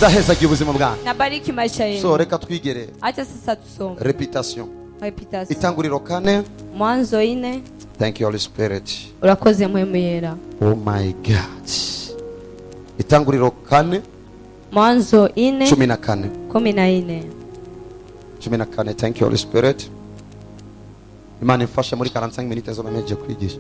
Ndahezagiye ubuzima bwanyu. Nabariki maisha yenu. So reka twigere Acha sasa tusome. Réputation. Reputation. Itanguriro 4. Mwanzo 4. Thank you, Holy Spirit. Urakoze Mpwemu Yera. Oh my God. Itanguriro 4. Mwanzo 4. 14. 14. 14. Thank you, Holy Spirit. Imana imfashe muri 45 minutes zo meje kwigisha.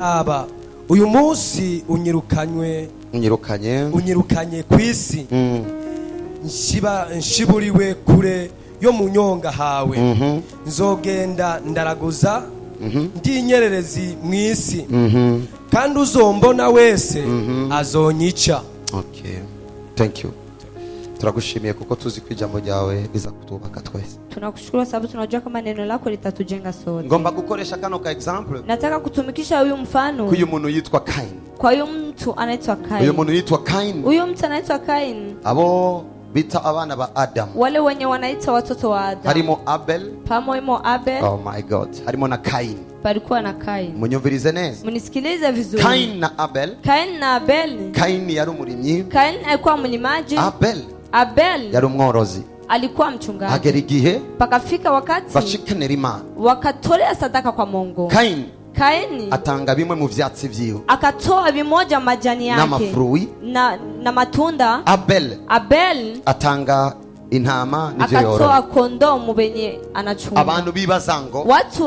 Raba uyu munsi unyirukanywe Unyirukanye. Unyirukanye ku isi, nshiburiwe kure yo mu nyonga hawe. Nzogenda ndaraguza ndi inyererezi mu isi, kandi uzombona wese azonyica. Okay, thank you. Turagushimiye kuko tuzi ko ijambo ryawe riza kutubaka twese. Tunakushukuru kwa sababu tunajua kama neno lako litatujenga sote. Ngomba gukoresha kano ka example Nataka kutumikisha huyu mfano k'uyu muntu yitwa Kain. Kwa huyu mtu anaitwa Uyu Kain. muntu yitwa Kain, Huyu mtu anaitwa Kain, abo bita abana ba Adamu, wale wenye wanaita watoto wa Adam, harimo Abel. Pamoimo Abel. Oh my God, harimo na Kain. Palikuwa na Kain. Munyumvirize neza. Mnisikilize vizuri. Kain na Abel. Kain na Abel. Kain yari umurimyi. Kain alikuwa mlimaji. Abel Abel yari umworozi. Alikuwa mchungaji. Hagera igihe Pakafika wakati bashikanira Imana. Wakatolea sadaka kwa Mungu. Kain Kaini atanga bimwe mu vyatsi vyiwe akatoa vimoja majani yake n'amafruits. na matunda. Abel Abel atanga intama n'ivyo akatoa yorora. Kondoo mu benye anachunga. Abantu bibaza ngo Watu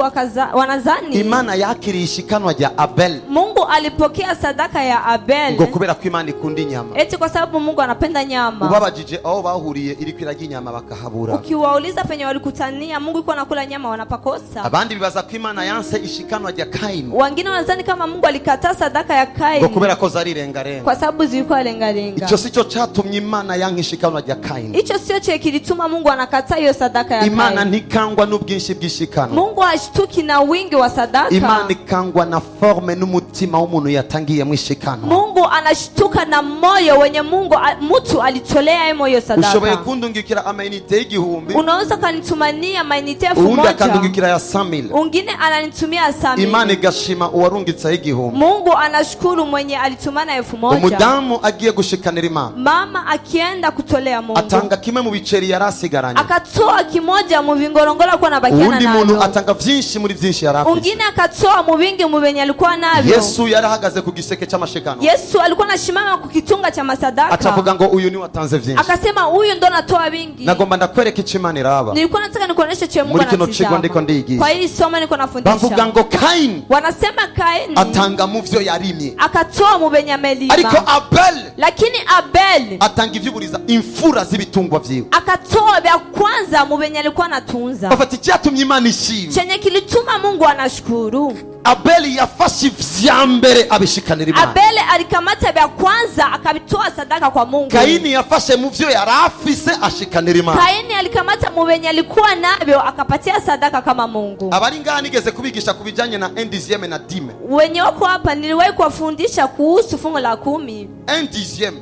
wanazani Imana yakiriye ishikanwa rya Abel Mungu alipokea sadaka ya Abel ngo kubera ko Imana ikunda inyama. Eti kwa sababu Mungu anapenda nyama. Ubabajije aho bahuriye iriko irarya inyama bakahabura. Ukiwauliza penye walikutania Mungu iko anakula nyama, wanapakosa. Abandi bibaza ko Imana yanse ishikanwa rya Kaini Wengine wanazani kama Mungu alikataa sadaka ya ngo Kaini kubera ko zarirengarenga. Kwa sababu zilikuwa lengalenga. Icyo si cyo cyatumye Imana yanka ishikanwa rya Kaini. Hicho sio che kilituma Mungu anakataa hiyo sadaka ya Imana Kaini. ntikangwa n'ubwinshi bw'ishikanwa. Mungu hashtuki na wingi wa sadaka. Imana ikangwa na forme n'umutima w'umuntu yatangiyemo ishikanwa. Mungu anashtuka na moyo wenye Mungu mtu alitolea emo hiyo Ushoboye sadaka. kundungikira amaunités y'igihumbi, Unaweza ukanitumania maunités elfu uwundi moja akandungikira ya 100,000. Ungine ananitumia 100,000. Imana igashima uwarungitseho igihumbi. Mungu anashukuru mwenye alitumana 1,000. Umudamu agiye gushikanira Imana, Mama akienda kutolea Mungu, atanga kimwe mu biceri yari asigaranye. Akatoa kimoja mu vingorongoro alikuwa anabakiana Uwundi muntu navyo. Atanga vyinshi muri vyinshi yari afise. Ungine akatoa mu vingi mu venye alikuwa navyo. Yesu yari ahagaze ku giseke cy'amashikano, Yesu alikuwa anashimama kukitunga cha masadaka, acavuga ngo uyu niwe watanze vyinshi. Akasema huyu ndo natoa vingi. Nagomba ndakwereka icyo Imana iraba Nilikuwa nataka nikuonyeshe che Mungu muri kino kigo ndiko anatizama. ndigisha. Kwa hii somo niko Bavuga nafundisha, ngo Kaini wanasema Kaini atanga mu vyo yarimye, akatoa mu venye amelima, ariko Abel lakini Abel atanga ivy'uburiza, imfura z'ibitungwa vyiwe. Akatoa vya kwanza mu venye alikuwa anatunza. Bafata icyatumye Imana ishima, Chenye kilituma Mungu anashukuru, Abeli yafashe ivya mbere abishikanira Imana. Abel alikamata vya kwanza akavitoa sadaka kwa Mungu. Kaini yafashe mu vyo yari afise ashikanira Imana. Kaini alikamata mu venye alikuwa navyo akapatia sadaka kama Mungu. Abari ngaha nigeze kubigisha ku bijanye na un dixième na dîme. Wenye wako hapa niliwahi kuwafundisha kuhusu fungu la kumi. Un dixième.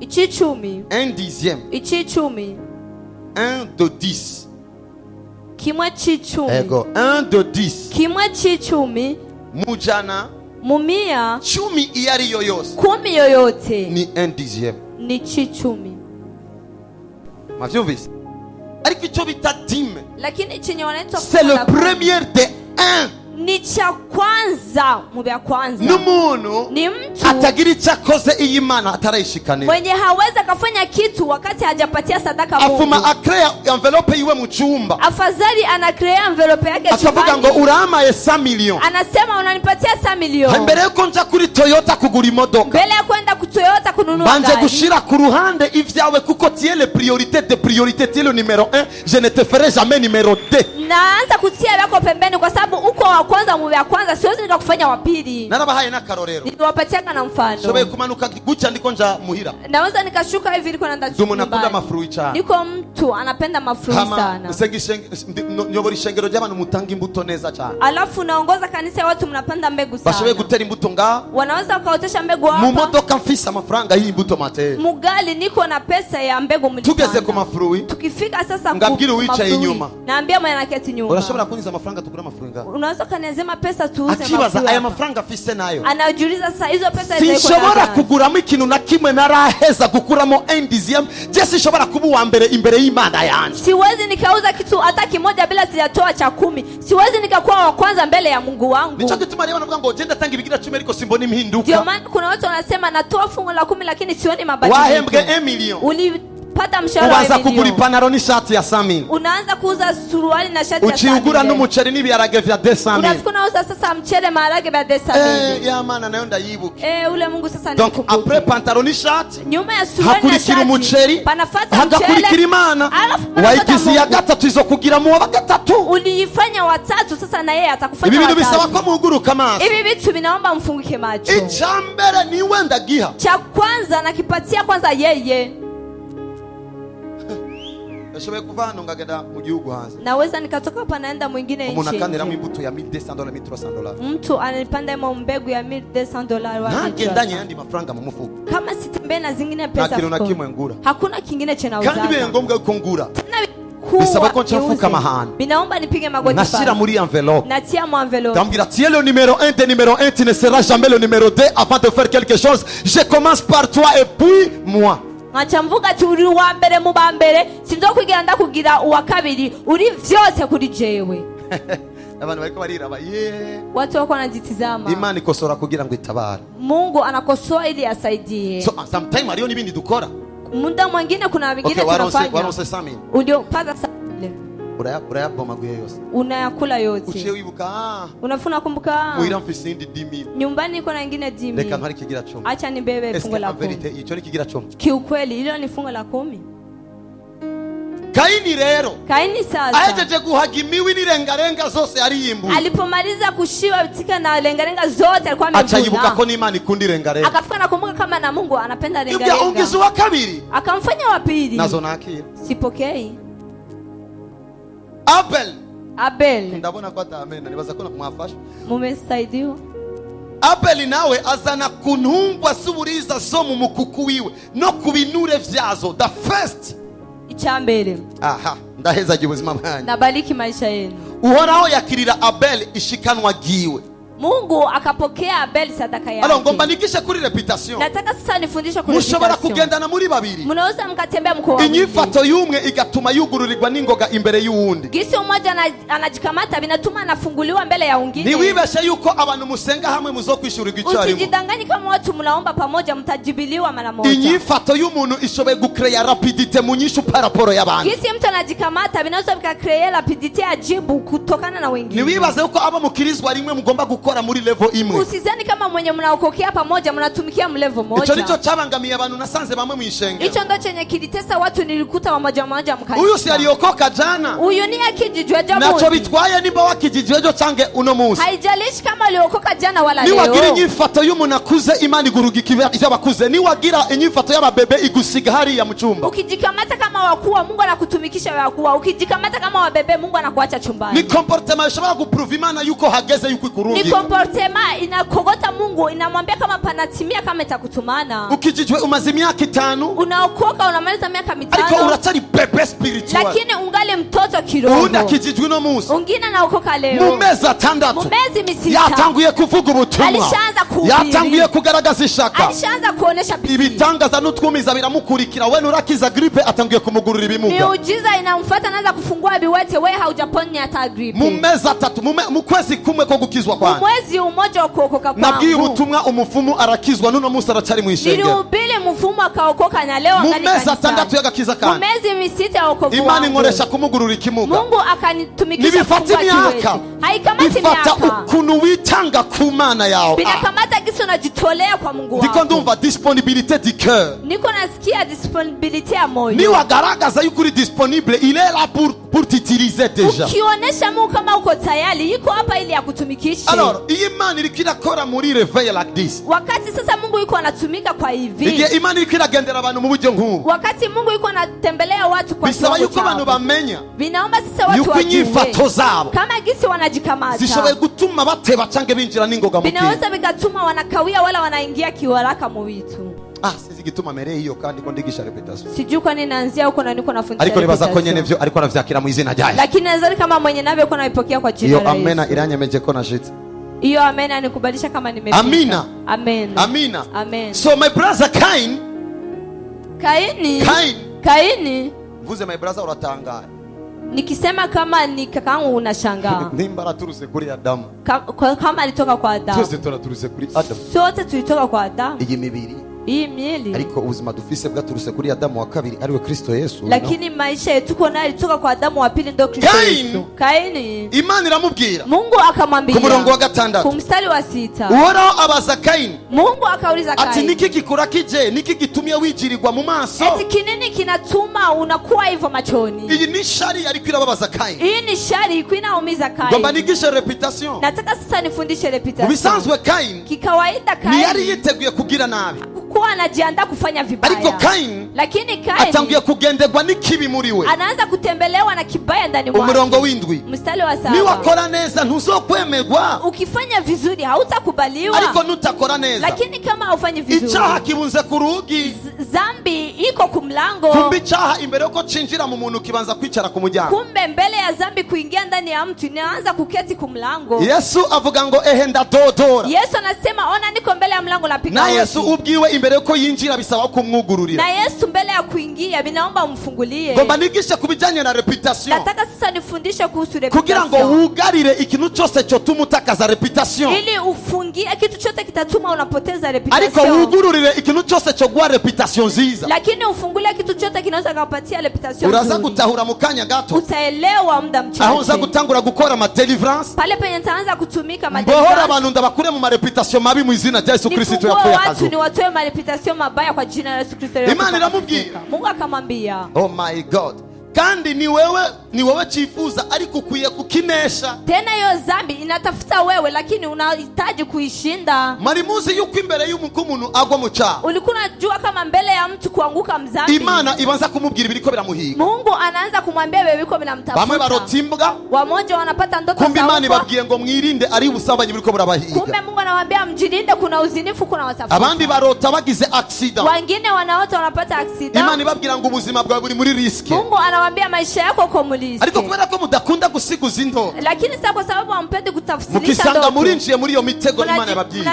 Ichicumi. Un dixième. Ichicumi. Un de 10. Kimwe c'icumi. Ego, un de 10. Kimwe c'icumi. Mujana, Mumia, cumi iyo ariyo yose 10 yoyote ni un dixième. Ni c'icumi. Mwavyumvise? Ariko icyo bita dîme, Lakini chenye wanaitwa c'est le fungu la kumi, premier de un. Ni cha kwanza mu vya kwanza. N'umuntu Ni mtu atagira icyo akoze iyo Imana atarayishikanira, mwenye hawezi akafanya kitu wakati hajapatia sadaka Mungu. Afuma akreya enveloppe yiwe mu cyumba, Afadhali anakrea envelope yake akavuga ngo chumbani, uramaye 100 million, anasema unanipatia 100 milioni, mbere yuko nja kuri Toyota kugura imodoka, mbele ya kwenda ku Toyota kununua banje gari, gushira ku ruhande ivyawe kuko tu es le priorité de priorité, tu es le numéro 1, je ne te ferai jamais numéro 2. Naanza kutia vyako pembeni kwa sababu uko wa kwanza mu vya kwanza, siwezi nikakufanya wa pili. Narabahaye n'akarorero. Niliwapatiaka na mfano. Nshoboye kumanuka gutya ndiko nja muhira. Naweza nikashuka hivi niko naenda Ndi umuntu akunda nyumbani. amafruits cyane. Niko mtu anapenda mafruits Hama sana. nsenga nyobora ishengero ry'abantu mutanga imbuto neza cyane. Alafu naongoza kanisa ya watu mnapanda mbegu Bashoboye sana. gutera imbuto ngaha. Wanaweza wakaotesha mbegu Mu hapa. modoka mfise amafaranga y'imbuto matera. Mugali niko na pesa ya mbegu Tugeze ku mlipanda. mafruits, Tukifika sasa ngabwira uwicaye mafruits, inyuma, naambia mwenye anaketi nyuma, urashobora kunyiza amafaranga tugura amafruits ngaha? Unaweza Akaniazima pesa tuuze Akibaza mafuta aya hapa. Mafaranga afise nayo, Anajiuliza sasa hizo pesa ziko sinshobora na kuguramo ikintu na kimwe naraheza gukuramo un dixième. Je sinshobora kuba uwa mbere imbere y'Imana yanjye. Siwezi nikauza kitu hata kimoja bila sijatoa cha kumi. Siwezi nikakuwa wa kwanza mbele ya Mungu wangu. Nicyo gituma rero banavuga ngo je ndatanga ibigira cumi ariko simbona Ndio impinduka. maana kuna watu wanasema natoa fungu la kumi lakini sioni mabadiliko. Wahembwe 1 million, Ulipata mshahara wa ubanza kugura milioni, ipantaro n'ishati ya 100,000, unaanza kuuza suruali na shati ya uciye ugura 100,000. n'umuceri n'ibiharage vya 200,000. Unafika unauza sasa mchele, maharage vya 200,000. Eh, ya Mana nayo ndayibuke. Eh, ule Mungu sasa Donc nikumbuke. après pantalon n'ishati, Nyuma ya suruali na hakurikira shati umuceri, panafuata hagakurikira mchele, Imana. alafu panafuata Wayigize iya Mungu. gatatu, izo kugira mu wa gatatu. Uliifanya watatu, sasa na yeye atakufanya Ibi bintu bisaba watatu. ko muhuguruka amaso. Hivi vitu vinaomba mfunguke macho. Icya mbere niwe ndagiha. Cha kwanza nakipatia kwanza yeye. Nashoboye kuva hano ngagenda mu gihugu hanze, Naweza nikatoka hapa naenda mwingine umuntu nchi akanteramo nje. imbuto ya $1200, $1300. Mtu ananipanda imo mbegu ya $1200 wa Ntagendanye 1300. ayandi mafaranga mu mufuko. Kama sitembee na zingine Nta pesa kintu na mfukoni. kimwe ngura. Hakuna kingine cha Kandi bibaye nauzaga. ngombwa yuko ngura, Tena kuwa bisaba ko nca niuze. mfukama ahantu, Binaomba nipige magoti nashyira pale. muri enveloppe, Natia mu envelope. ndamubwira: tu es le numéro 1 de numéro 1, tu ne seras jamais le numéro 2. Avant de faire quelque chose, je commence par toi et puis moi. Nkaca mvuga ati uri uwa mbere mu ba mbere, sinzokwigera ndakugira uwa kabiri, uri vyose kuri jewe. Abantu bariko bariraba ye. Watu wako wanajitizama. Imana ikosora kugira ngo itabare. Mungu anakosoa ili asaidie. So sometime hariyo n'ibindi dukora. Muda mwingine kuna vingine Okay, waronse tunafanya. waronse 100,000, Uliopata urayabomaguye yose, unayakula uciye yote. wibuka ah, Unafuna kumbuka muhira mfise iyindi 10,000, nyumbani iko na ingine 10,000. Reka ntware ikigira cumi. Acha nibebe Eske fungu la en kumi. vérité icyo ni ikigira cumi? Kiukweli hilo ni fungu la kumi? Kayini rero Kaini sasa ahejeje guhaga imiwi n'irengarenga zose yariyimbuye, alipomaliza kushiba bitika na lengalenga zote alikuwa aca yibuka ko amevuna, n'Imana ikunda irengarenga. akafika nakumbuka kama na Mungu anapenda Ibyo lengalenga. ungize uwa kabiri, Akamfanya wa pili. nazo nakira. Sipokei. Abel. Abel. Ndabona ko atamena, nibaza ko mwafasha. Mumesaidiwa. Abeli nawe azana ku ntungwa z'uburiza zo mu mukuku wiwe no ku binure vyazo, the first. Icya mbere. Aha ndahezagiye ubuzima bwanyu. Nabariki maisha yenu. Uhoraho yakirira Abeli ishikanwa ryiwe. Mungu akapokea Abel sadaka Alors ngomba yake. nigishe kuri réputation. Nataka sasa nifundishe kwa Mushobora reputation. kugendana muri babiri, Mnaweza mkatembea mko wawili. inyifato y'umwe igatuma yugururirwa n'ingoga imbere y'uwundi. Gisi mmoja anajikamata vinatuma anafunguliwa mbele ya wengine. Ntiwibeshe yuko abantu musenga hamwe muzokwishyurirwa icyarimwe. Usijidanganyi kama watu mnaomba pamoja mtajibiliwa mara moja. Inyifato y'umuntu ishoboye gukereya rapidité mu nyishu par rapport y'abandi. Gisi mtu anajikamata vinaweza vikacréer rapidité ya jibu kutokana na wengine. Ntiwibaze yuko abo mukirizwa rimwe mugomba gukora muri level imwe. Usizani kama mwenye mnaokokea pamoja mnatumikia mu level Icyo nicyo moja. cyabangamiye abantu nasanze bamwe mu ishengero. Hicho ndo chenye kilitesa watu nilikuta wamoja moja Uyu si mkanisa. aliokoka jana? Uyu ni akijijwe Ntacyo jamuzi. bitwaye nimba wakijijwe ejo cange uno munsi. Haijalishi kama uliokoka jana wala Niwagira leo. inyifato y'umuntu akuze, Imana igurugika ivy'abakuze. Niwagira inyifato y'ababebe, igusiga hariya mu cyumba. Ukijikamata kama wakuwa, Mungu anakutumikisha wakuwa. Ukijikamata kama wabebe, Mungu anakuacha Ni chumbani. comportement ishobora guprova Imana yuko hageze yuko Ni ikurungika. comportement inakogota Mungu, inamwambia kama panatimia kama itakutumana. Ukijijwe umaze imyaka 5, Unaokoka unamaliza miaka ariko 5, uracyari bébé spirituel. lakini ungali mtoto Uwundi kiroho. akijijwe uno munsi, Ungine anaokoka mu leo, mezi 6, mu mezi 6 yatanguye kuvuga ubutumwa, Alishaanza kuhubiri. yatanguye kugaragaza ishaka, alishaanza kuonesha bidii. Ibitangaza n'utwumiza biramukurikira. We nurakiza grippe, atanguye kumugurura ibimuga. Miujiza inamfuata, anaanza kufungua viwete, wewe haujaponya hata Mu gripe. mezi 3, mu kwezi kumwe ko gukizwa Mu kwanjye, mwezi umoja wa kuokoka nabwiye kwangu ubutumwa umufumu arakizwa, n'uno munsi aracyari mu ishengero. nilihubiri mfumo akaokoka na leo Mu angali mezi kanisani. 6 y'agakiza Mu kanjye, mezi 6 ya wokovu Imana wangu inkoresha kumugurura ikimuga. Mungu akanitumikisha Ntibifata kufungua imyaka, kiwete. Haikamati bifata miaka, ukuntu witanga ku Mana yawe. Ah, vinakamata gisi unajitolea kwa Mungu ndiko wako. ndumva disponibilité du cœur. Niko nasikia disponibilité ya moyo. Niwagaragaza yuko uri disponible, il est là pour t'utiliser déjà. Ukionyesha Mungu kama uko tayari, yuko hapa ili akutumikishe. Alors iyo Imana iriko irakora muri réveil like this, Wakati sasa Mungu yuko anatumika kwa hivi, igihe Imana iriko iragendera abantu mu buryo nk'ubu, wakati Mungu yuko anatembelea watu kwa bisaba kiwango yuko abantu chao, bamenya vinaomba sasa watu yuko wajue inyifato zabo kama gisi wanajikamata zishoboye gutuma bateba canke binjira n'ingoga mu kintu. vinaweza vikatuma wanakawia wala wanaingia kiwaraka muwitu. Ah, sinzi igituma mereye iyo kandi ko ndigisha réputation. Sijui kwa nini naanzia huko na niko nafundisha Ariko nibaza ko reputation. nyene vyo ariko aravyakira mu izina rya Yesu. Lakini nadhani kama mwenye navyo uko naipokea kwa jina Iyo la amena Yesu. iranyemeje ko nashitse. Hiyo amena nikubalisha kama nimefika. Amina. Amen. Amina. Amen. So my brother Cain, Kaini. Kain. Kaini. Mvuze my brother uratangara. Nikisema kama ni kakaangu unashangaa. Nimba araturutse kuri Adamu, Kama alitoka kwa Adamu, twese turaturutse kuri Adamu. sote tulitoka kwa Adamu. Iyi mibiri, Hii miili, ariko ubuzima dufise bwaturutse kuri Adamu wa kabiri, ariwe Kristo Yesu. Lakini maisha yetu tuko nayo ilitoka kwa Adamu wa pili, ndo Kristo Kain. Yesu. Kaini, Imana iramubwira Mungu akamwambia ku murongo wa gatandatu, ku mstari wa 6, Uhoraho abaza Kayini Mungu akauliza ati Kaini, niki gikura kije, niki gitumye wijirirwa mu maso? Eti kinini kinatuma unakuwa hivyo machoni? Iyi ni shari yariko irababaza Kayini. Hii ni shari ilikuwa inaumiza Ngomba Kaini. nigishe réputation. Nataka sasa nifundishe Mu reputation. bisanzwe Kayini Kikawaida ntiyari Kaini yiteguye kugira nabi, kuwa anajiandaa kufanya vibaya, ariko Kayini lakini Kaini atanguye kugenderwa n'ikibi muri we. Anaanza kutembelewa na kibaya ndani Umurongo mwake. w'indwi, Mstari wa 7, niwakora neza ntuzokwemerwa, ukifanya vizuri hautakubaliwa, ariko nutakora neza, lakini kama haufanyi vizuri, icyaha kibunze ku rugi. Zambi iko kumlango. Kumbe icyaha imbere yuko cinjira mu muntu kibanza kwicara ku muryango. Kumbe mbele ya zambi kuingia ndani ya mtu inaanza kuketi kumlango. Yesu avuga ngo ehe ndadodora. Yesu anasema ona, niko mbele ya mlango napiga Na Yesu hodi. ubwiwe imbere yuko yinjira bisaba kumwugururira. Na Yesu mbele ya kuingia vinaomba umfungulie. Ngomba nigishe ku bijyanye na réputation Nataka sasa nifundishe kuhusu kugira ngo reputation, wugarire ikintu cyose cyotuma utakaza reputation, ili ufungie kitu chote kitatuma unapoteza ariko reputation, wugururire ikintu cyose cyo guha réputation nziza. Lakini ufungulie kitu chote kinaweza kupatia reputation Uraza nzuri. gutahura mu kanya gato Utaelewa muda aho nza mchache gutangura gukora ama délivrance, pale penye nitaanza kutumika mbohora ma délivrance. abantu ndabakure mu ma réputation mabi mu izina rya Yesu Kristo Nifungue yapfuye watu akazuka. niwatoe ma réputation mabaya kwa jina la Yesu Kristo. Imana iramubwira. Mungu akamwambia, Oh my God, kandi ni wewe cyifuza, ariko ukwiye kukinesha. Tena hiyo zambi inatafuta wewe, lakini unahitaji kuishinda. Mari muzi yuko imbere y'uko umuntu agwa mu cyaha, Ulikuwa unajua kama mbele ya mtu kuanguka mzambi, Imana ibanza kumubwira ibiriko biramuhiga? Mungu anaanza kumwambia wewe biko Bamwe vinamtafuta. barota imbwa, Wamoja wanapata ndoto kumbe za Imana mbwa. ibabwiye ngo mwirinde, ari ubusambanyi buriko burabahiga. Kumbe Mungu anawaambia mjilinde, kuna uzinifu, kuna watafuta. Abandi barota bagize accident, Wengine wanaota wanapata accident. Imana ibabwira ngo ubuzima bwawe buri muri risque. Mungu anawaambia maisha yako uko mu risque. Ariko kubera ko mudakunda gusiguza indoto, Lakini sasa kwa sababu hampendi kutafsirisha mukisanga ndoto, murinjiye muri iyo mitego Imana yababwiye.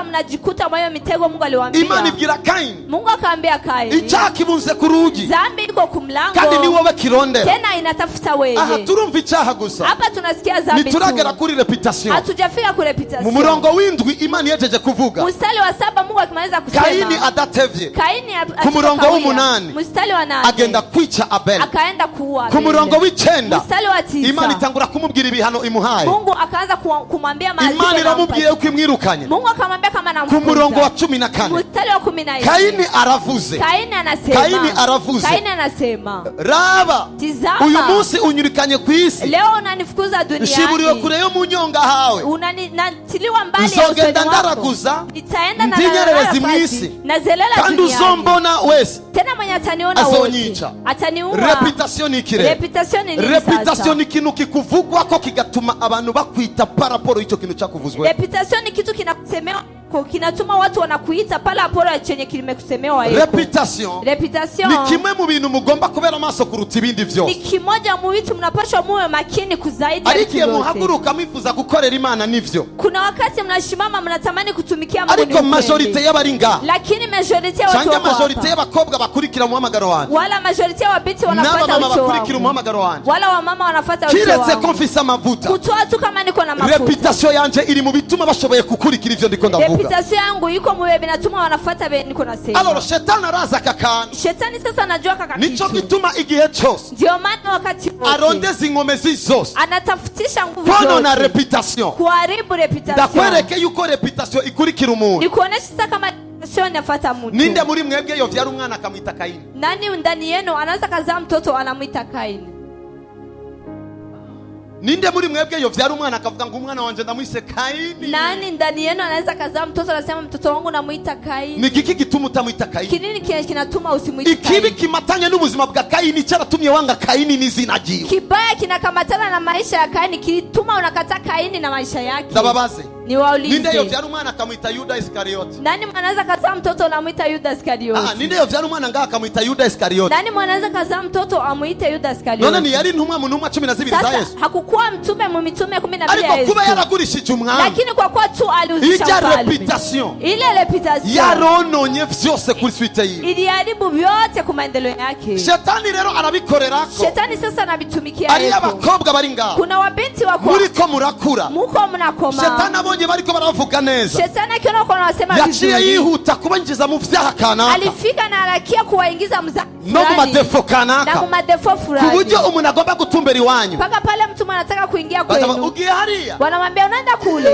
mnajikuta mwa hiyo mitego Mungu aliwaambia. Imana ibwira Kayini, Mungu akaambia Kaini, icyaha kibunze ku rugi, zambi iko kumlango, kandi ni wowe kirondera. Tena inatafuta Aha wewe. turumva icyaha gusa, Hapa tunasikia zambi ntituragera tu, kuri réputation. hatujafika ku Mu reputation. murongo w'indwi Imana ihejeje kuvuga, Mstari wa 7 Mungu akimaliza Kayini kusema, adatevye, Kaini ku murongo alikawia. w'umunani, Mstari wa 8, agenda kwica Abeli. Akaenda kuua Ku Abeli. murongo w'icenda, Mstari wa 9, Imana itangura kumubwira ibihano imuhaye. Mungu akaanza kumwambia maagizo Imana iramubwiye anampatia. yuko imwirukanye. Mungu akamwambia kama Ku murongo wa anamfukuza. 14, Mstari wa 14, Kayini aravuze, Kaini anasema, Kaini aravuze, Kaini anasema, raba, Tizama, uyu munsi unyirukanye ku isi, leo unanifukuza nshiburiwe duniani, kure yo mu nyonga hawe, natiliwa mbali ya nzogenda usoni wako, ndaraguza, nitaenda na ndinyererezi mu nafasi, isi, nazelela kandi duniani, uzombona wese tena mwenye ataniona wote azonyica. ataniua. Réputation ni ikirere. Reputation ni nini Reputation sasa? ni ikintu kikuvugwako kigatuma abantu bakwita par rapport y'icyo kintu cyakuvuzwe. Reputation ni kitu kinakusemewa kinatuma watu wanakuita pale aporo ya chenye kimekusemewa yeko. Reputation Reputation ni kimwe mu bintu mugomba kubera amaso kuruta ibindi ni byose. kimoja mu vitu mnapashwa muwe makini kuzaidi ya Ariko vitu igihe vyote. muhaguruka mwifuza gukorera Imana nivyo, Kuna wakati mnashimama mnatamani kutumikia Mungu ni ariko ukweli. majorité y'abari ngaha, Lakini majorité ya watu cyangwa wako majorité hapa, y'abakobwa bakurikira umuhamagaro wanjye, wala majorité ya wabinti wanafuata n'abamama wito bakurikira wangu, umuhamagaro wanjye, wala wamama wanafuata wito kiretse ko wangu, mfise amavuta, kutoa tu kama niko na mafuta, réputation yanje iri mu bituma bashoboye gukurikira ivyo ndiko ndavuga. Reputation yangu iko muwe binatuma wanafuata be niko nasema. Alors shetani araza aka kantu. Shetani sasa anajua kaka Nico kitu, gituma igihe cyose ndio maana wakati wote arondeza inkomezi zose anatafutisha nguvu konona zote reputation. kuharibu reputation. Ndakwereke yuko réputation ikurikira umuntu. Nikuonesha sasa kama reputation inafuata mtu. Ninde muri mwebwe yovyara umwana akamwita Kayini? Nani ndani yenu anaweza kazaa mtoto anamwita Kaini? Ninde muri mwebwe yovyara umwana akavuga ngo umwana wanje ndamwise Kayini? Nani ndani yenu anaweza kazaa mtoto anasema mtoto wangu namuita Kaini? Ni igiki gituma utamwita Kayini? Kinini kile kinatuma usimuite Ikibi Kaini? kimatanye n'ubuzima bwa Kayini cyaratumye wanga Kayini n'izina ryiwe. Kibaya kinakamatana na maisha ya Kaini kilituma unakataa Kaini na maisha yake. Ndababaze. Ninde Niwaulize, yovyara umwana akamwita Yuda Iskariyoti? Nani mwanaweza kazaa mtoto namwita Yuda Iskarioti? Ninde yovyara umwana ngaha akamwita Yuda Iskariyoti? Nani mwanaweza kazaa mtoto amuite Yuda None Iskarioti? ntiyari intumwa mu ntumwa 12 za Sasa Yesu? hakukuwa mtume mu mitume 12 ya Ariko kuba Yesu, yaragurishije umwami, lakini kwa kuwa tu aliuzisha ijya mfalme, reputation ile reputation yarononye vyose kuri suite yiwe. iliharibu vyote ku maendeleo yake. Shetani rero arabikorerako. Shetani sasa anavitumikia Ariyo yeko. abakobwa bari ngaho, Kuna wabinti wako muriko murakura, muko mnakoma, shetani abonye bariko baravuga neza, shetani akiona uko anasema yaciye vizuri, yihuta kubinjiza mu vyaha kanaka alifika na harakia kuwaingiza mza no mu fulani ma défauts na kanaka, mu ma défauts ku fulani, buryo umuntu agomba gutumbera iwanyu, mpaka pale mtu anataka kuingia Bataba, kwenu, ugiye hariya, wanamwambia unaenda kule.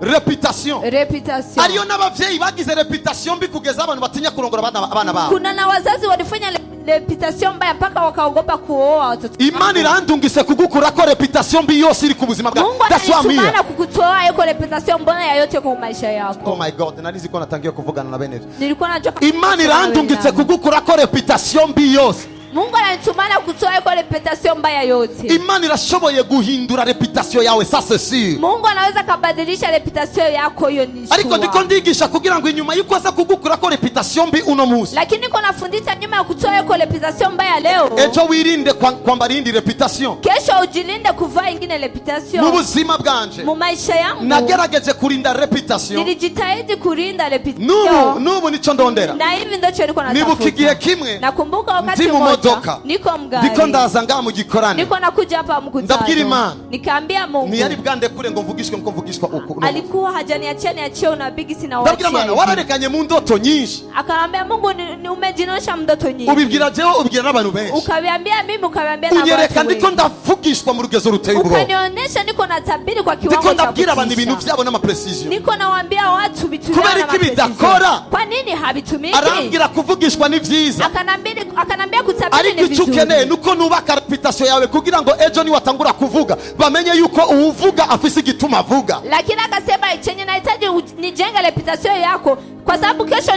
Reputation. Reputation. Ariyo n'abavyeyi bagize reputation mbi kugeza abantu batinya kurongora abana babo. Kuna na wazazi walifanya reputation mbaya mpaka wakaogopa kuoa watoto. Imana irandungise kugukurako reputation mbi yose iri ku buzima bwawe. Mungu That's why I'm here. ananitumana kukutoa yuko reputation mbona ya yote kwa maisha yako. Oh my God, narizi ko natangiye kuvugana na bene ivyo. Nilikuwa najua Imana irandungitse kugukurako reputation mbi yose. Mungu ananitumana kutoa yuko reputation mbaya yote. Imana irashoboye guhindura reputation yawe, ça c'est sûr. Mungu anaweza kabadilisha reputation yako, hiyo ni Ariko sure. ndiko ndigisha kugira ngo inyuma y'uko aza kugukurako reputation mbi uno munsi, Lakini niko nafundisha nyuma ya kutoa yuko reputation mbaya leo, ejo wirinde kwambara iyindi reputation. Kesho ujilinde kuvaa ingine reputation. Mu buzima bwanje, Mu maisha yangu, nagerageje kurinda reputation. Nilijitahidi kurinda N'ubu reputation, n'ubu nico ndondera. Na hivi ndicho niko Nibuka igihe natafuta. kimwe Nakumbuka wakati ndi mu mmoja modoka, niko mgari, ndiko ndaza ngaha mu gikorane, niko nakuja hapa ndabwira mkutano, Imana, nikaambia Mungu, ntiyari bwandekure ngo mvugishwe nko mvugishwa uku uno munsi. Alikuwa hajaniachia niachie unabii, sina Ndabwira Imana, wararekanye mu ndoto nyinshi, Akaambia Mungu, ni umejinonesha mdoto nyingi, ubibwira jewe, ubibwira n'abantu benshi, ukaviambia mimi, ukaviambia na unyereka watu ndiko wengi, ndavugishwa mu rugezo ruteye ubwoba, ukanionyesha niko natabiri kwa ndiko kiwango cha ndabwira abantu ibintu kutisha, vyabo n'ama précisions. Niko nawaambia watu vitu vyao Kubera na iki ma précisions. bidakora? Kwa nini havitumiki? Arambwira kuvugishwa ni vyiza, Akanambia kutabiri ariko ni icyo ukeneye vizuri, nuko nubaka reputation yawe kugira ngo ejo niwatangura kuvuga bamenye yuko uwuvuga afise igituma avuga. Lakini akasema chenye nahitaji nijenge reputation yako kwa sababu kesho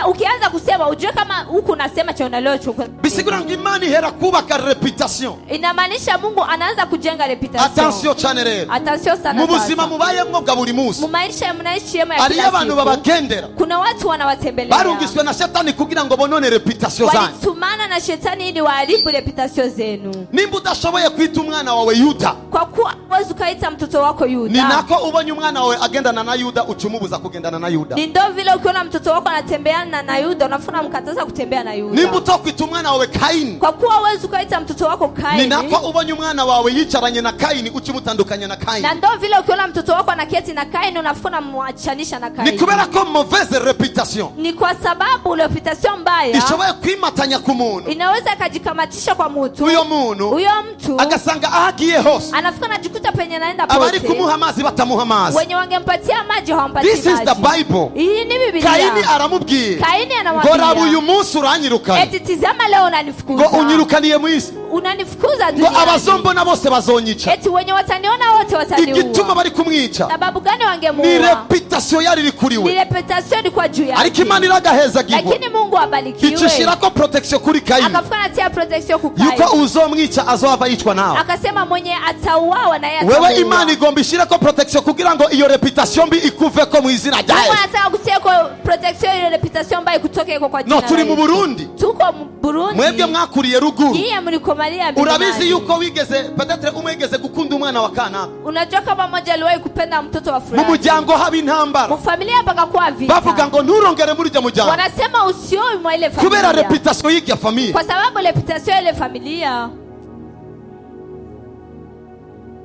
ukianza kusema ujue kama huku unasema cha unalocho. Bisigura ngo Imana ihera kubaka reputation. Inamaanisha Mungu anaanza kujenga reputation. Attention cyane rero. Attention sana Mu buzima sasa. mubayemwo bwa buri munsi, Mu maisha mnaishi yema ya hariyo kila abantu siku, babagendera, kuna watu wanawatembelea, barungiswe na shetani kugira ngo bonone reputation zanyu. Walitumana na shetani ili waharibu reputation zenu. Nimba udashoboye kwita umwana wawe Yuda, Kwa kuwa huwezi ukaita mtoto wako ni Yuda, nako ubonye umwana wawe agendana na Yuda uca umubuza kugendana na Yuda. Ni ndo vile ukiona mtoto wako anatembeana na Yuda unafuna mkataza kutembea na Nimba Yuda. utokwita umwana wawe Kayini, Kwa kuwa huwezi ukaita mtoto wako ni Kaini, nako ubonye umwana wawe yicaranye na Kayini uca umutandukanya na Kayini. Na ndo vile ukiona mtoto wako anaketi na Kaini unafuna mwachanisha na Ni Kaini. kubera ko mauvaise reputation Ni kwa sababu reputation mbaya ishoboye kwimatanya ku muntu, inaweza ikajikamatisha kwa mtu, uyo muntu huyo mtu agasanga aho agiye hose, anafika anajikuta penye anaenda abari pote, kumuha amazi batamuha amazi. Wenye wangempatia maji hawampatii This is the maji. Bible. Hii ni Biblia. Kayini aramubwiye Kaini ngo raba, uyu anamwambia, munsi uranyirukanye, eti tizama leo ngo unanifukuza, unyirukaniye mu isi, unanifukuza ngo duniani, abazombona bose bazonyica. Eti wenye wataniona wote Igituma wataniua. bari kumwica Sababu gani ni wangemuua? reputation yari iri kuri Ni we. reputation ilikuwa juu Ariko yake, Imana iragahezagirwa, lakini Mungu abarikiwe, icishirako protection kuri Kayini, akafuka natia protection yuko kukai, uzomwica azohava yicwa nawe. Akasema mwenye atauawa na yeye Wewe atauawa. Imana igomba ishireko protection kugira ngo iyo reputation mbi ikuveko mu izina rya Mungu Yesu. anataka kutia kwa protection ile reputation mbaya ikutoke kwa jina No, la turi mu Yesu. Burundi. Tuko mu Burundi. Mwebwe mwakuriye ruguru, Nyie mlikomalia urabizi milimani. yuko wigeze peut-être umwe yigeze gukunda umwana wa kanaka, Unajua kama mmoja aliwahi kupenda mtoto wa mu fulani, muryango haba intambara, mu familia pakakuwa vita, bavuga ngo nturongere muri ujya muryango wanasema usioe mwa ile kubera familia reputation y'irya famille. Kwa sababu reputation ya ile familia.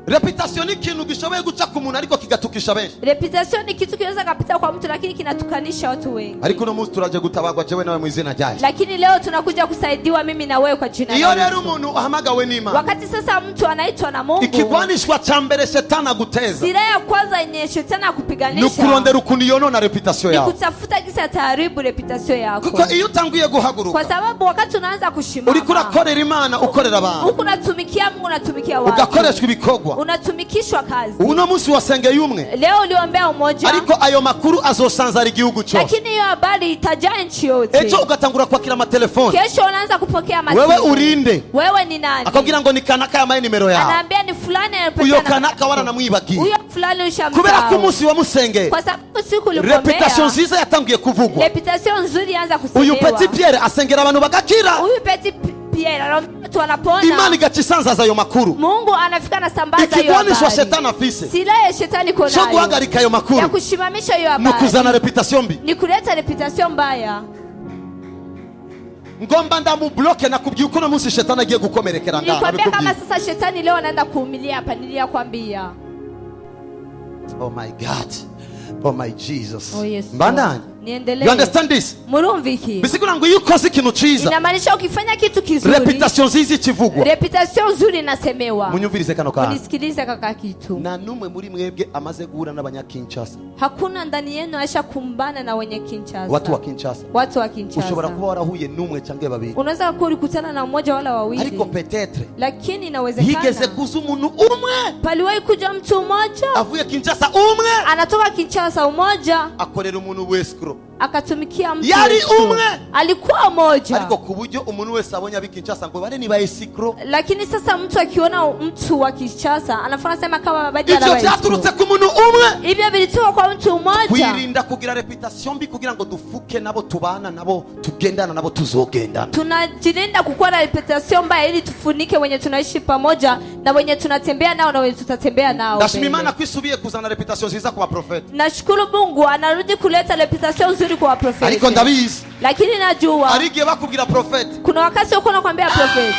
Reputation ni ikintu gishoboye guca ku muntu ariko kigatukisha benshi. Reputation ni kitu kinaweza kapita kwa mtu lakini kinatukanisha watu wengi. Ariko uno munsi turaje gutabagwa jewe nawe mu izina rya Yesu. Lakini leo tunakuja kusaidiwa mimi na wewe kwa jina Iyo la rero Yesu. umuntu ahamagawe n'Imana, Wakati sasa mtu anaitwa na Mungu, ikigwanishwa ca mbere shetani aguteza silaha ya kwanza yenye shetani ni akupiganisha ukurondera ukuntu yonona reputation ni yawe, kutafuta jinsi ataharibu reputation yako, kuko iyo utanguye guhaguruka, kwa sababu wakati unaanza uriko kushimama, urakorera Imana, ukorera abantu, huku unatumikia Mungu, unatumikia watu, ugakoreshwa ibikorwa, Unatumikishwa kazi. Uno munsi wasengeye umwe, Leo uliombea umoja, ariko ayo makuru azosanzara igihugu cyose. Lakini hiyo habari itajaa nchi yote. Ejo ugatangura kwakira amatelefoni. Kesho unaanza kupokea masimu. Wewe urinde? Wewe ni nani? Akabwira ngo ni kanaka yamaye nimero yawe. Anaambia ni fulani anapatia Uyo namba kanaka yako. waranamwibagiye Huyo fulani kubera ko ushamsahau. umunsi wamusengeye, Kwa sababu siku ulimwombea, réputation nziza yatangiye kuvugwa. Réputation nzuri anza Uyu kusemewa. Petit Pierre asengera abantu bagakira, Huyu Petit Pierre anaombea watu wanapona. Imana igaca isanzaza ayo makuru. Mungu anafika na sambaza hiyo Ikigwanisho habari. shetani afise Silaha ya shetani iko cyo nayo guhagarika ayo ya makuru kushimamisha hiyo ni habari ukuzana réputation mbi. Ni kuleta réputation mbaya. Ngomba ndamubloke. Nakubwiye uko uno munsi shetani agiye gukomerekera ngaha. Nilikwambia kama Nabikubwiye. sasa shetani leo anaenda kuumilia hapa, niliyakwambia. Oh my God, oh my Jesus. Oh Yesu. Mbandanye. Niendelee. You understand this? Murumva iki? Bisigura ngo iyo ukoze ikintu ciza, Inamaanisha ukifanya kitu kizuri, réputation nziza ikivugwa. Réputation nzuri inasemewa. Munyumvirize kano kantu. Unisikilize kaka kitu. Nta n'umwe muri mwebwe amaze guhura n'abanyakinshasa. Hakuna ndani yenu aisha kumbana na wenye Kinshasa. Watu wa Kinshasa. Watu wa Kinshasa. Ushobora kuba warahuye n'umwe cyangwa babiri, Unaweza kuwa ulikutana na mmoja wala wawili, ariko peut-être lakini higeze inawezekana kuza umuntu umwe paliwahi kuja mtu mmoja avuye Kinshasa, umwe anatoka Kinshasa, umoja akorera umuntu w'escroc. Akatumikia mtu Yari Yesu. umwe. Alikuwa mmoja, Ariko ku buryo umuntu wese abonye ab'i Kinshasa ngo bare ni ba escroc. Lakini sasa mtu akiona mtu wa Kinshasa anafanya sema kama baji Ivyo vyaturutse ku muntu umwe. Hivyo vilitoka kwa mtu mmoja. Kwirinda kugira réputation mbi kugira ngo dufuke nabo tubana, nabo tugendana, nabo tuzogendana. Tunajilinda kukuwa na réputation mbaya ili tufunike wenye tunaishi pamoja na wenye tunatembea nao na wenye tutatembea nao Ndashima mbele. Imana ko isubiye kuzana réputation nziza ku baprofeti. Nashukuru Mungu anarudi kuleta réputation nzuri kwa waprofeti, Ariko ndabizi, lakini najua hari igihe bakubwira profeti, kuna wakati uko nakwambia profeti,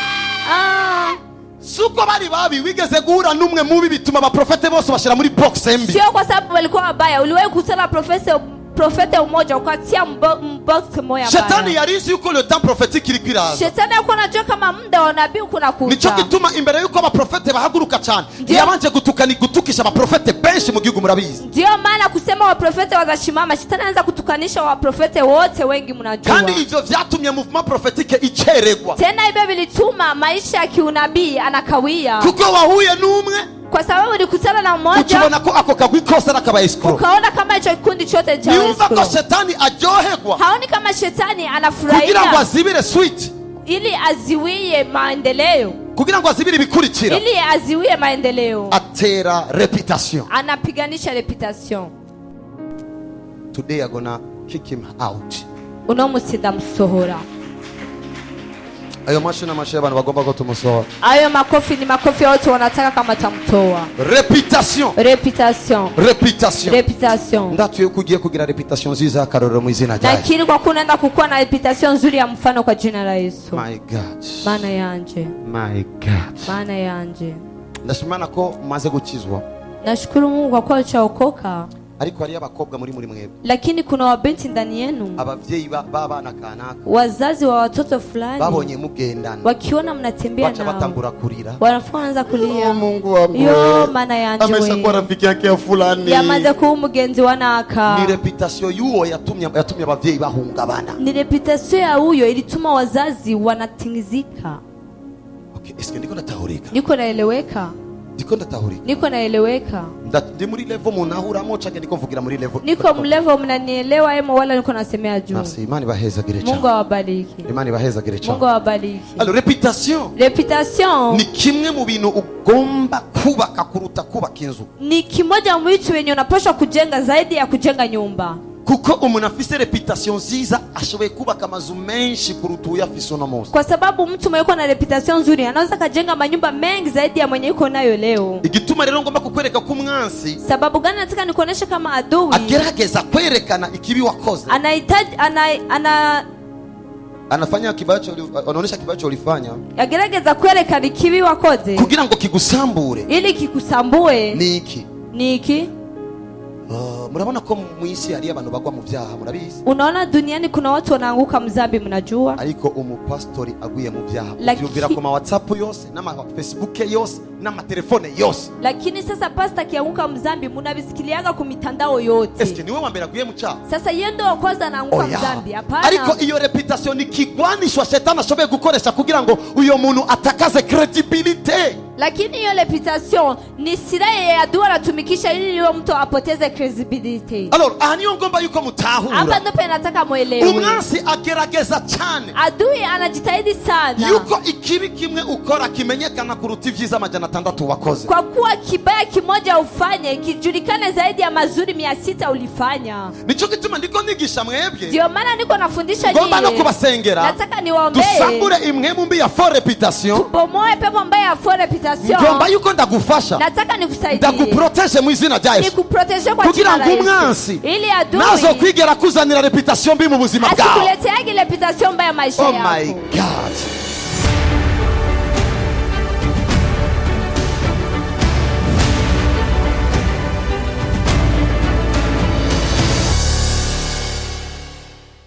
ah, si uko bari babi, wigeze guhura n'umwe mubi bituma abaprofete bose bashyira muri box mbi. Sio kwa sababu walikuwa wabaya. Uliwahi kukutana profete umoja ukatia mbox moya Shetani mbaya. yarizi yuko le temps prophétique iriko iraza. Shetani alikuwa anajua kama muda wa nabii Nicyo kunakuja. gituma imbere yuko abaprofete bahaguruka cyane, Ndio. yabanje gutukana, gutukisha abaprofete benshi mu gihugu, murabizi. Ndiyo maana kusema waprofete watashimama, shetani anaanza kutukanisha waprofete wote wengi, mnajua. Kandi ivyo vyatumye mouvement prophétique iceregwa, Tena hivyo vilituma maisha ya kiunabii anakawia, kuko wahuye n'umwe, kwa sababu ulikutana na mmoja, ukibona ko ako kagwi kose ari akaba escroc. Ukaona kama hicho kikundi chote cha Niyumva ko escrow. shetani aryoherwa Haoni kama shetani kugira ngo anafurahia azibire suite, ili aziwie maendeleo, kugira ngo azibire ibikurikira, ili aziwie maendeleo, atera réputation. Anapiganisha réputation. Today I'm gonna kick him out. Uno musi ndamusohora. Ayo mashi n'amashi y'abantu bagomba ko tumusohora. Hayo makofi ni makofi ya watu wanataka kama tamtoa. Réputation. Réputation. Réputation. Réputation. Ndatuye ko ugiye kugira réputation nziza y'akarorero mu izina rya Yesu. Nakiri kwa kuwa unaenda kukuwa na réputation nzuri ya mfano kwa jina la Yesu. My God. Maana yanje. My God. Maana yanje. Ndashima Imana ko mumaze gukizwa, Nashukuru Mungu kwa kuwa ushaokoka, ariko hariyo abakobwa muri mwebwe, lakini kuna wabinti ndani yenu, abavyeyi b'abana kanaka wazazi wa watoto fulani, babonye mugendana, wakiona mnatembea baca nao, batangura kurira. wanafua wanaanza kulia. Oh, Mungu wangu Yo we. mana yanje Ameshakuwa we, rafiki yake ya fulani. yamaze kuba umugenzi wa naka. Ni réputation y'uwo yatumye abavyeyi bahungabana. Ni réputation ya huyo ilituma wazazi wanatingizika. Okay, eske ndiko ndatahurika? Niko naeleweka? Ndiko ndatahurika? Niko naeleweka? Ndi muri level munahuramo canke ndiko mvugira muri level? Niko mu level mnanielewa emo wala niko nasemea juu? Merci. Imana ibahezagire Mungu cyane. awabariki. Imana ibahezagire Mungu cyane. awabariki. Alors, réputation Réputation ni kimwe mu bintu ugomba kubaka kuruta kubaka inzu, ni kimoja mu vitu wenye unapaswa kujenga zaidi ya kujenga nyumba, kuko umuntu afise réputation nziza ashoboye kubaka amazu menshi kuruta uyafise uno munsi. Kwa sababu mtu mwenye uko na réputation nzuri anaweza kajenga manyumba mengi zaidi ya mwenye yuko nayo leo. Igituma rero ngomba kukwereka ko umwansi Sababu gani nataka nikuoneshe kama adui agerageza kwerekana ikibi wakoze, anahitaji ana anafanya kibacho, anaonyesha kibacho ulifanya agerageza kwerekana ikibi wakoze kugira ngo kigusambure. Ili kikusambue. Ni iki? Ni iki? Murabona ko mu isi hariyo abantu bagwa mu byaha, murabizi. Unaona duniani kuna watu wanaanguka mzambi, mnajua. Ariko umupasitori aguye mu byaha, ubyumvira ku ma WhatsApp yose n'ama Facebook yose n'amatelefone yose. Lakini sasa pasta akianguka mzambi munavisikiliaga ku mitandao yote. Eske niwe wa mbere aguye mu cyaha? Sasa yeye ndo wa kwanza anaanguka Oya. mzambi? Hapana. Ariko iyo réputation ni kigwanishwa shetani ashoboye gukoresha kugira ngo uyo muntu atakaze crédibilité. Lakini hiyo réputation ni silaha ya adui anatumikisha ili yule mtu apoteze credibility. Alors, aha niyo ngomba yuko mutahura. Hapa ndipo nataka mwelewe. Umwansi agerageza cyane Adui anajitahidi sana yuko ikibi kimwe ukora kimenyekana kuruta ibyiza 600 wakoze. Kwa kuwa kibaya kimoja ufanye kijulikane zaidi ya mazuri 600 ulifanya. Nicyo gituma ndiko nigisha mwebwe. Ndio maana niko nafundisha Ngomba no nyie. kubasengera. Nataka niwaombee. Dusambure impwemu mbi ya faux réputation. Tubomoe pepo mbaya ya faux réputation. Ngomba yuko ndagufasha, Nataka nikusaidie. ndaguproteje mu izina rya Yesu, Nikuproteje kwa kugira jina la ngo Yesu. umwansi Ili adui nazo kwigera kuzanira réputation mbi mu buzima bwawe. Asikuleteage réputation mbaya maisha Oh yako. my God.